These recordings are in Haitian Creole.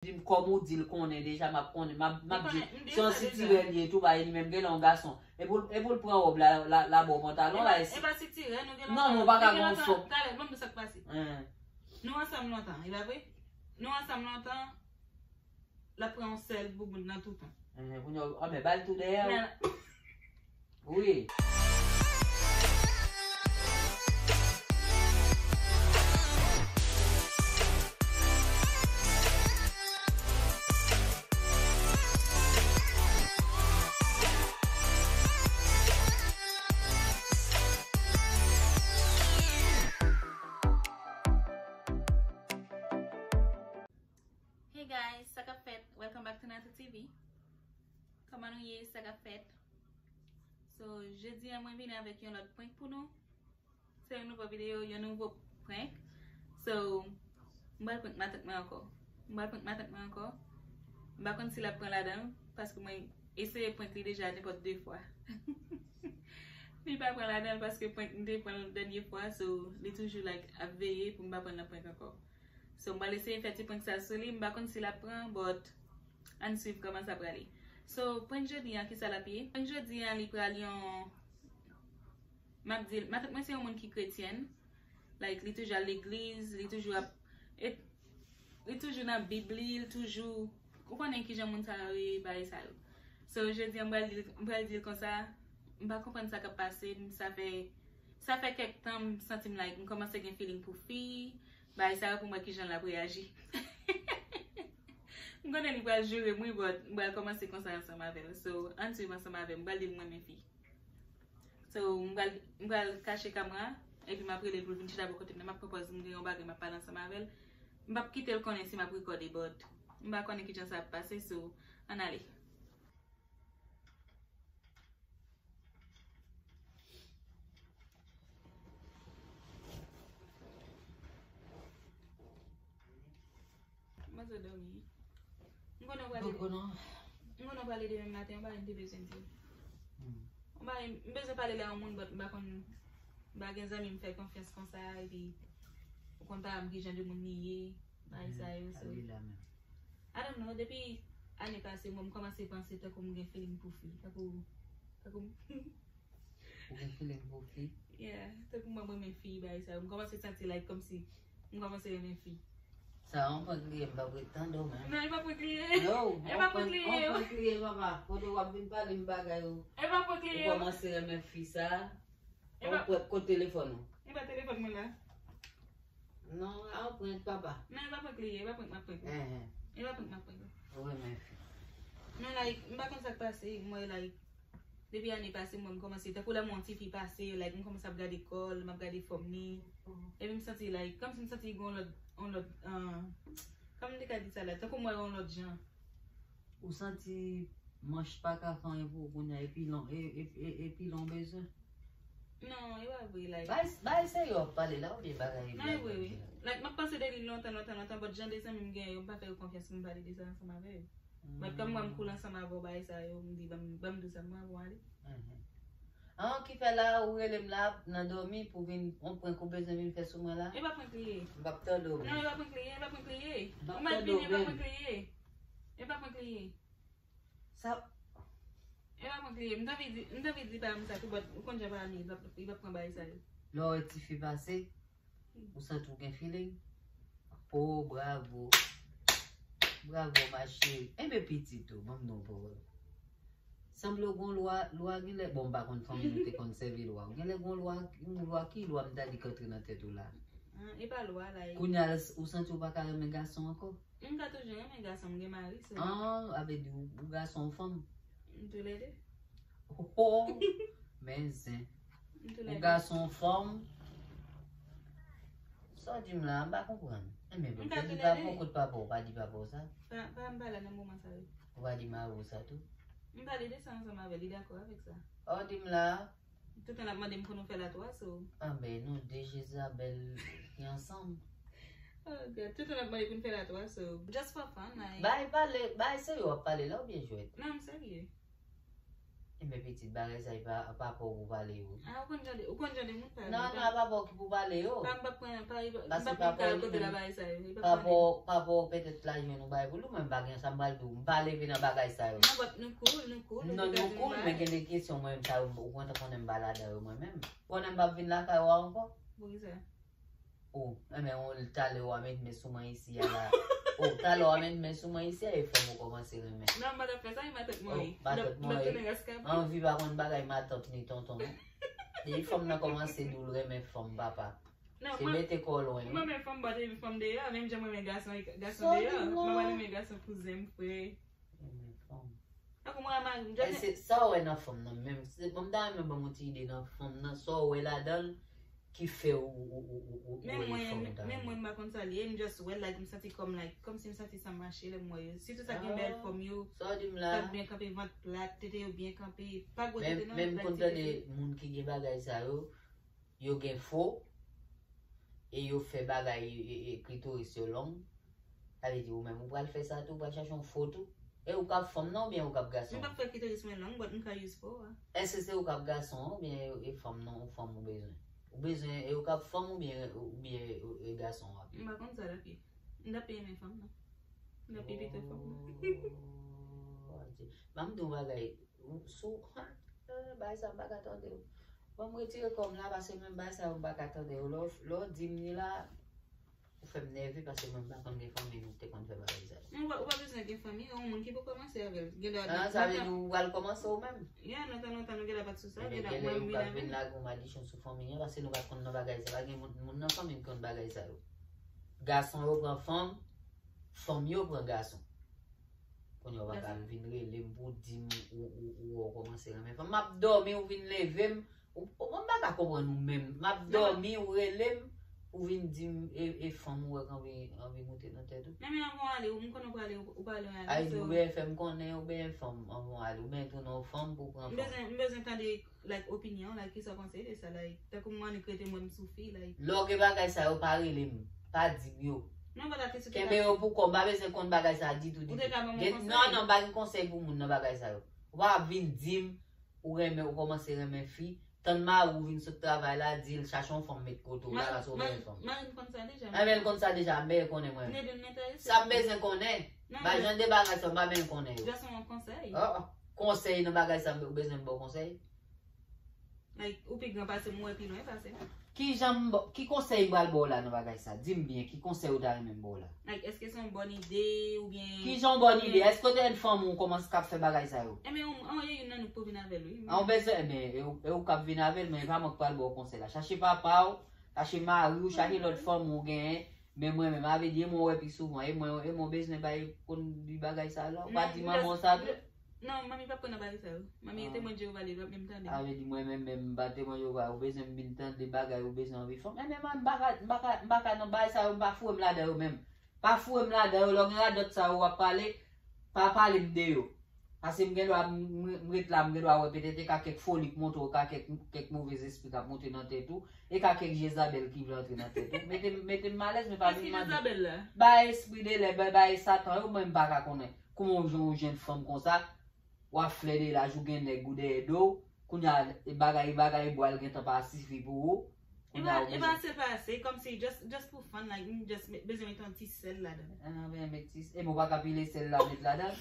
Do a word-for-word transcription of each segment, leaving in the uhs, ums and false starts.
Di m, kòm ou di l konnen deja, m ap konnen, m ap, m ap di, se yon sitirè li ye tou, ba li menm gen yon gason. E pou, e pou l pran wòb la, la, la ba w pantalon la, e si. E pa sitirè, nou gen lontan. Non, non, pa ka gen yon sòk. Talè, ban m di sa k pase. Nou ansanm lontan, e pa vre? Nou ansanm lontan, l ap pran yon sèl bouboun nan toutan. Kounye a, a, men ba l tou dèyè. Wi. Hey guys, sa k ap fèt? Welcome back to Natu T V. Kòman nou ye? Sa k ap fèt? So, jodi a mwen vini avèk yon lòt prank pou nou. Se yon nouvo videyo, yon nouvo prank. So, m pral prank matant mwen ankò. M pral prank matant mwen ankò. M pa konn si l ap pran ladan l, paske mwen eseye prank li deja nenpòt de fwa. Li pa pran ladan l paske prank m te pran l dènye fwa, so li toujou, like, ap veye pou m pa pran l nan prank ankò. So, m pral eseye fè ti prank sa sou li. M pa konn si l ap pran, but ann swiv kòman sa prale. So, prank jodi an, kisa l ap ye? Prank jodi an, li pral yon, m ap di l, matant mwen se yon moun ki kretyèn. Like, li toujou al legliz, li toujou ap, e, li toujou nan Bib li, li toujou, ou konnen kijan moun sa yo ye, bagay sa yo. So, jodi an, m pral di l, m pral di l konsa, m pa konprann sa k ap pase m, sa fè, sa fè kèk tan m santi m, like, m kòmanse gen feeling pou fi, bagay sa yo pou m wè kijan l ap reyaji. M konnen li pral joure m, wi, but m pral kòmanse konsa ansanm avè l. So, ann swiv ansanm avè m, m pral di l m renmen fi. So, m pral, m pral kache kamera, epi m ap rele l pou l vin chita bò kote m nan. M ap pran pòz m gen yon bagay m ap pale ansanm avè l. M p ap kite l konnen si m ap rekòde, but m pa konnen kijan sa ap pase, so, ann ale. Mwen sot dòmi. M konnen w prale de-, m konnen w prale demen maten, yon bagay m te bezwen di w. Yon bagay, m bezwen pale la yon moun, but m pa konn, m pa gen zanmi m fè konfyans konsa, epi ou konn pa m ki jan de moun li ye, bagay sa yo, so. I don't know, depi ane pase, mwen, m kòmanse panse tankou m gen feeling pou fi, tankou, tankou m Ou gen feeling pou fi? Yeah, tankou mwen, mwen renmen fi, bagay sa yo. M kòmanse santi like kòmsi m kòmanse renmen fi. Sa yon prank li ye, m p ap ret tande w menm. Non, e pa prank li ye. No, e pa prank li ye. Yon prank li ye, papa. Kote w ap vin pale m bagay ou. E pa prank li ye. Ou kòmanse renmen fi sa. Ou pran kot telefòn ou? E pa telefòn mwen la. Non, a w prank papa. Non, e pa prank li ye, e pa prank m ap prank ou. E pa prank m ap prank ou. Ou renmen fi. Non, like, m pa konn sa k pase, m wè, like, depi ane pase, mwen, m kòmanse, tankou lè m wè yon ti fi pase, like, m kòmanse ap gade kò l, m ap gade fòm li. Epi m santi, like, kòmsi m santi gen yon lòt, yon lòt, ah, kòman m te ka di sa la, tankou m wè yon lòt jan. Ou santi manch pa ka fè anyen pou ou kounye a, epi lon, e, e, e, epi lon bezwen? Non, e pa vre, like. Bay, bay serye w ap pale la, oubyen bagay blaga w ap di la? Non, e vre, wi. Like, m ap panse de li lontan, lontan, lontan, but jan de zanmi m gen yo, m pa fè yo konfyans pou m pale de sa ansanm avè yo. But kòm mwen, m cool ansanm avè w, bagay sa yo, m di, ban m, ban m di w sa, m pran pou ale. Ah, ki fè la, ou rele m la, nan dòmi, pou vin, yon prank ou bezwen vin fè sou mwen la? E pa prank li ye. M p ap tande w menm. Non, e pa prank li ye, e pa prank li ye. M p ap tande w menm. Ou mèt vini, e pa prank li ye. E pa prank li ye. Sa. E pa prank li ye. M t anvi di, m t anvi di pa m sa tou, but ou konn jan pa m ye, li p ap, li p ap pran bagay sa yo. Lè w wè tifi pase, ou santi w gen feeling? Oh, bravo. Bravo, ma chérie. Enben, pitit ou, ban m di w yon pawòl. Sanble w gon lwa, lwa genlè, bon, m pa konn fanmi nou te konn sèvi lwa. Genlè gon lwa, yon lwa, ki lwa m ta di k antre nan tèt ou la? Ah, e pa lwa la, e. Kounye a, ou santi w pa ka renmen gason ankò? M ka toujou renmen gason, m gen mari, so. Ah, a vle di ou, ou gason ou fanm? M toulède. Oh, men zen. M toulède. Ou gason ou fanm? Sa w di m la, m pa konprann. Enben, m ka toulède. Kot papa w, pa di papa w sa? Pa, pa, m pa la nan moman sa yo. Ou pa di mari w sa tou? M pale de sa ansanm avè l, li dakò avèk sa. Ou di m la, Toutan l ap mande m pou nou fè l a twa, so. Anben, nou de Jezabèl ki ansanm. Oh God, toutan l ap mande pou n fè l a twa, so. Just for fun, like. Bay pale, bay serye w ap pale la oubyen jwèt? Non, m serye. Enben pitit, bagay sa e pa, pa pa w pou pale yo. Ah, ou konn jan de, ou konn jan de moun sa yo. Non, non, pa pa w ki pou pale yo. Pa, m pa pran, pa, m Paske pa pran pa kal pou kote li la menm. Bagay sa yo. Li pa Pa pale. pou, pa pou petèt la jwenn ou bay pou li, mwen m pa gen sa m pral di w. M pa leve nan bagay sa yo. Non, but nou cool, nou cool. Non, nou cool, men gen de kesyon mwen menm sa yo, ou konn konnen m pa ladan yo mwen menm. Konnen m p ap vin lakay ou ankò. Poukisa? Oh, enben, ou talè w a met men sou mwen isi a la. Oh, talè w a met men sou mwen isi a, e fanm ou kòmanse renmen. Non, m pa t ap fè sa, e matant mwen Oh, ye. matant mwen ye. Anvi pa konn bagay matant ni tonton, non. Depi fanm nan kòmanse di w l renmen fanm, papa. Non, Se mwen, mete kò lwen, mwen non. Men fanm pa te fanm deyò, menm jan mwen men gason, gason Sa deyò. di non. Mwen pa renmen gason kouzen m, frè. Renmen fanm. Tankou mwen a mari m, E se sa w wè nan fanm nan menm. Se, bon, m ta renmen ban m yon ti ide nan fanm nan. Sa w wè ladan l ki fè ou, ou, ou, ou, ou, ou Men wè mwen, fanm ou ta men renmen. Mwen m pa konn sa l ye, m just wè like m santi kòm like, kòmsi m santi sa mache lè m wè yo. Sitou sa gen bèl fanm yo, Sa w di m la. Sa byen kanpe, vant plat, tete yo byen kanpe, pa gwo Men, tete non, men m like konn tete tande moun ki gen bagay sa yo, yo gen fo, e yo fè bagay, e, e, klitoris yo long. Sa vle di ou menm ou pral fè sa tou, ou pral chache yon fo tou. E ou k ap fanm nan oubyen ou k ap gason? M p ap fè klitoris mwen long, but m ka use fo a. Èske se ou k ap gason an oubyen e, e fanm nan, ou fanm ou bezwen? Ou bezwen e ou k ap fanm oubyen, oubyen e, e gason w ap? M pa konn sa dapye. M dapye renmen fanm nan. M dapye pito fanm nan. Oh, Adye. Ban m di w bagay. Ou, sou, eh, bagay sa m pa ka tande w. Ban m retire kò m la paske mwen bagay sa yo m pa ka tande w. Lè w, lè w di m li la, ou fè m nève paske mwen m pa konn gen fanmi nou te konn fè bagay sa yo. Ou pa, ou pa bezwen gen fanmi, yon moun ki pou kòmanse avè l. Gen dwa Ah, sa vle di ou pral kòmanse ou menm. Ya, lontan lontan nou gen dwa pa t sou sa, Ebyen, gen dwa genlè mwen ou vin pral avè vin l. Lage yon madichon sou fanmi an paske nou pa t konn nan bagay sa. Pa gen moun, moun nan fanmi m konn bagay sa yo. Gason yo pran fanm, fanm yo pran gason. Kounye a w pa ka vin rele m pou di m ou, ou, ou, ou kòmanse renmen fanm. M ap dòmi, ou vin leve m. Ou, ou, mwen m pa ka konprann ou menm. M ap dòmi, ou rele m, ou vin di m e, e fanm ou wè k anvi, anvi moute nan tèt ou. Men men anvan w ale, ou m konnen w prale, ou prale yon Ay, ale. ou byen fè m konnen, ou byen fanm anvan w ale, ou byen tounen yon fanm pou pran M fanm. Bezwen, m bezwen tande like opinyon, like kisa w panse de sa, like tankou m annik rete mwen m soufi, like. Lè w gen bagay sa yo, pa rele m, pa di m yo. Non, but at least ou te Kenbe yo pou kò, m pa bezwen konn bagay sa ditou, Ou te ditou. ka ban m Gen, konsèy. Non, non, m pa gen konsèy pou moun nan bagay sa yo. Ou pa vin di m, ou renmen, ou kòmanse renmen fi, tann mari w vin sot travay la, di l chache yon fanm met kote w, la, paske w renmen fanm. Mari m konn sa deja. Enben, l konn sa deja, m byen konnen mwen. M rete m enterese. Sa m bezwen konnen. Non, Ba jan de bagay sa, m pa byen konnen yo. Just yon konsèy. Oh, oh. Konsèy nan bagay sa, ou bezwen m ba w konsèy? Like, ou pi gran pase m, ou wè pi lwen pase m. Ki jan m ba, ki konsèy m pral ba w la nan bagay sa? Di m byen, ki konsèy ou ta renmen m ba w la? Like, èske se yon bòn ide oubyen Ki jan yon bòn ide? Èske w te jwenn fanm ou kòmanse k ap fè bagay sa yo? Enben, ou, ou ye youn nan nou k pou vin avè l, wi. An, ou bezwen, enben, e ou, e ou k ap vin avè l, men e pa mwen k pral ba w konsèy la. Chache papa w, chache mari w, chache lòt fanm ou genyen. Men mwen menm, avè di, e mwen wè pi souvan, e mwen, e mwen bezwen bay konn di bagay sa la. Ou pa di manman w sa tou? Non, manmi p ap pran nan bagay sa yo. Manmi e temwen Jewova li, l ap menm tande. Avè di mwen menm, menm m pa temwen Jewova, ou bezwen m vin tande bagay, ou bezwen anvi fanm. Enben, mwen, m pa ka, m pa ka, m pa ka nan bagay sa yo, m pa foure m ladan yo menm. Pa foure m ladan yo, lè w gen radòt sa yo w ap pale, pa pale m de yo. Paske m gen dwa, m, m, m ret la, m gen dwa wè petèt e ka kèk foli k monte w, ka kèk, kèk movez espri k ap monte nan tèt ou, e ka kèk Jezabèl ki vle antre nan tèt ou. Mete m, mete m malèz, men pa vin mande. Jezabèl la? Bay espri de lè, bay, bay Satan yo, mwen m pa ka konnen. Kouman w jwenn, w jwenn fanm konsa, w ap flè de laj ou gen nèg ou dèyè do w, kounye a, e bagay, e bagay bwa l gentan pa sifi pou ou. E pa, e pa se pa se, kòmsi just, just pou fun, like, m just bezwen met yon ti sèl ladan. Ah, ben, met ti, e bon, pa ka pile sèl la, met ladan.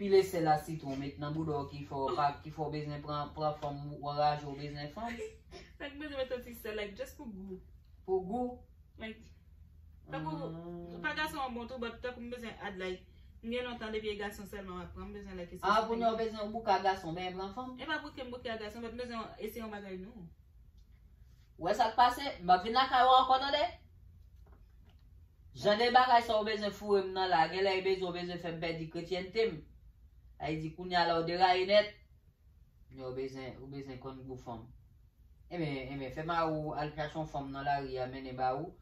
Pile sèl la, sitwon, met nan bouda w ki fè w pa, ki fè w bezwen pran, pran fanm, ou anraje w bezwen fanm. Like, m bezwen met yon ti sèl, like, just pou gou. Pou gou. Like, tankou, pa gason an bon tou, but tankou m bezwen add, like, m gen lontan depi e gason sèlman m ap pran, m bezwen, like, eseye. Ah, kounye a w bezwen bouke a gason, ben pran fanm. E pa bouke m bouke a gason, but m bezwen eseye yon bagay nou. Ou wè sa k pase? M p ap vin lakay ou ankò, tande? Jan de bagay sa ou bezwen foure m nan la, genlè e bezwen, ou bezwen fè m pèdi kretyènte m. Sa vle di, kounye a la ou deraye nèt. Kounye a ou bezwen, ou bezwen konn gou fanm. Enben, enben, fè mari w al chache yon fanm nan lari a, mennen ba ou.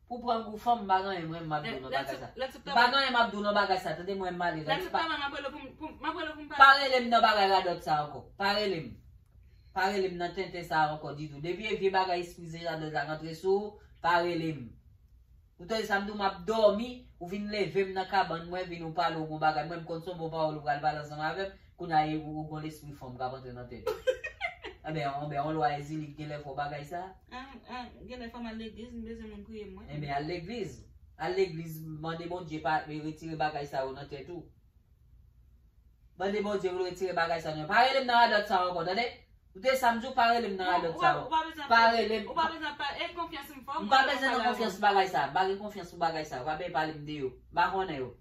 Pou pran gou fanm, m pa gen anyen, mwen, m ap di w nan bagay sa. M pa gen anyen, m ap di w nan bagay sa, tande mwen, m ale. Pa rele m nan bagay radòt sa ankò. Pa rele m. Pa rele m nan tenten sa ankò ditou. Depi e vye bagay espri Jezabèl la rantre sou ou, pa rele m. Ou tande sa m di w, m ap dòmi, ou vin leve m nan kabann mwen, vin ou pale w gon bagay. Mwen, m konn se yon bon pawòl ou pral pale ansanm avè m. Kounye a ou gon lespri fanm k ap antre nan tèt ou. Enben, enben, yon lwa Ezili ki genlè fè w bagay sa. An, an, genlè fò m al legliz, m bezwen moun priye m, mwen. Enben, al legliz. Al legliz, mande Bondye pa retire bagay sa yo nan tèt ou. Mande Bondye pou l retire bagay sa yo. Pa rele m nan radòt sa yo ankò, tande? Ou te sa m di w, pa rele m nan radòt sa yo. Pa rele m. Ou pa bezwen pa, e konfyans m fò, m pa bezwen nan konfyans bagay sa. M pa gen konfyans pou bagay sa yo. Pa bezwen pale m de yo. M pa konnen yo.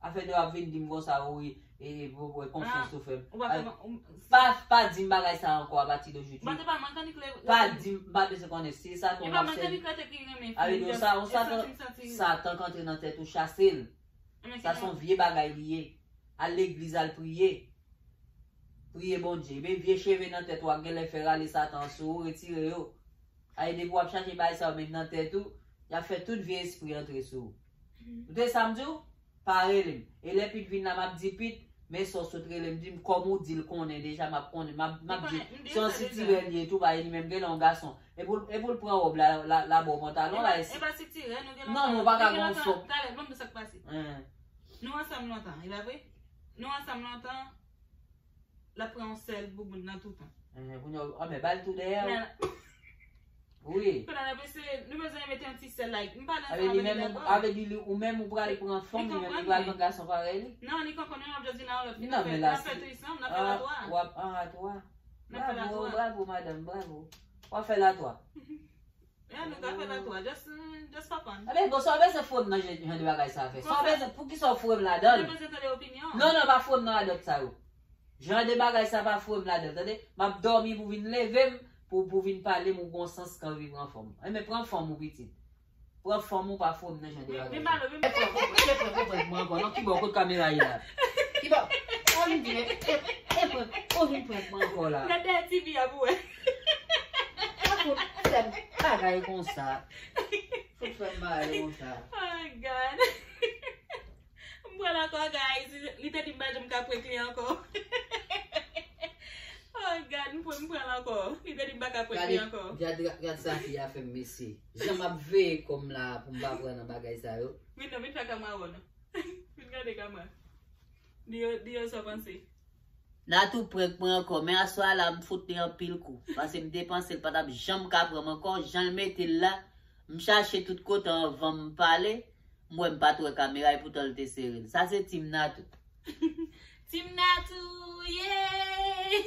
Afè de w ap vin di m konsa, wi, e, e, e, konfyans ou fè m. Pa, pa di m bagay sa ankò apati de jodi. Pa di m, m pa bezwen konnen si Satan w ap sèvi. Ale di w sa, w Satan, Satan k antre nan tèt ou, chase l. Sa se yon vye bagay li ye. Al legliz, al priye. Priye Bondye. Men vye cheve nan tèt ou a genlè fè rale Satan sou ou, retire yo. Ay, depi w ap chache bagay sa yo met nan tèt ou, y ap fè tout vye espri antre sou ou. Ou te sa m di w? Pa rele m. E lè Pit vin la, m ap di Pit, men sa w sot rele m, di m kòm ou di l konnen deja, m ap konnen, m ap, m ap di, se yon sitirè li ye tou, paske li menm genlè yon gason. E pou, e pou l pran wòb la, la, la bò pantalon la, e si. Non, men w pa ka gon fòm. Talè, ban m di sa k pase. Nou ansanm lontan, e pa vre? Nou ansanm lontan, l ap pran yon sèl bouboun nan toutan. Enhen, kounye a, ah, men ba l tou dèyè. Wi. Kounye a, nou bezwen, nou bezwen mete yon ti sèl, like, m pale ansanm avè li, dakò? Avè li, ou menm ou pral pran fanm, li menm li pral pran gason parèy li. Non, li konprann, nou ap jodi nan yon lòt. Non, men la, n ap fè trisam, n ap fè la twa. W ap an a twa. N ap fè la twa. Bravo, bravo, madanm, bravo. W ap fè la twa. Ya, nou ka fè la twa. Just, mm, just pa pann. Enben, bon, sa w bezwen foure m nan jan, jan de bagay sa a fè? Sa w bezwen, poukisa w foure m ladan l? Mwen bezwen tande opinyon. Non, non, pa foure m nan radòt sa yo. Jan de bagay sa pa foure m ladan l, tande? M ap dòmi pou vin leve m, pou, pou vin pale m, ou gon sans k anvi pran fanm. Enben, pran fanm ou, pitit. Pran fanm ou, pa foure m nan jan de bagay sa. E prank, e prank, e prank mwen ankò. Non, kibò, kot kamera ye la? Kibò? An byen, e, e prank, ou vin prank mwen ankò la. Gade T V a pou wè. Fout fè m bagay konsa. Fout fè m bagay konsa. Oh God. M pran l ankò, guys. Li te di m pa janm ka prank li ankò. Oh God, m pran, m pran l ankò. Li te di m pa ka prank li ankò. Gade, gade, gade sa fi a fè m, mesye. Jan m ap veye kò m la pou m pa pran nan bagay sa yo. Vin non, vin fè kamera wè w non. Vin gade kamera. Di yo, di yo sa w panse. Natou prank mwen ankò, men aswè a la m fout li anpil kou. Paske m te panse l pa t ap janm ka pran m ankò, jan l mete l la, m chache tout kote anvan m pale, m wè m pa t wè kamera, epoutan l te sere l. Sa se Team Natou. Team Natou, yeah!